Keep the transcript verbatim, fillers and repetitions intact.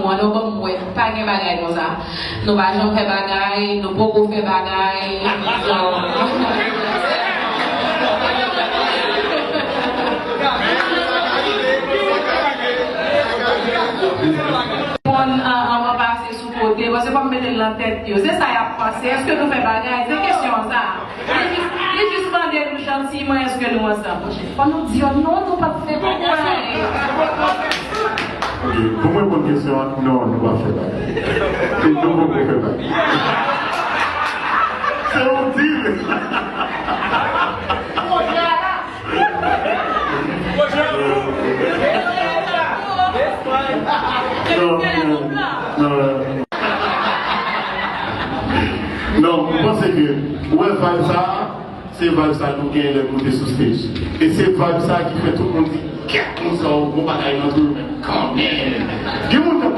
An, nou ban m wè, pa gen bagay konsa. Nou pa janm fè bagay, nou poko fè bagay. Bon, an, an, mwen pase sou kote, paske fò m mete l nan tèt yo. Se sa y ap panse. Èske nou fè bagay? Se kesyon sa. Li jis, li jis mande nou jantiman, èske nou ansanm? Fò nou di yo non, nou p ap fè bagay. Ok, pou mwen reponn kesyon an, non, nou p ap fè bagay. E nou poko fè bagay. Se ou di l. Non, non, non. Non, mwen panse ke, ou wè vibe sa, se vibe sa nou gen lè nou te sou stage. E se vibe sa ki fè tout moun di, kèt, moun sa yo, bon bagay nan tou yo menm. Kanmenm. Gen moun k ap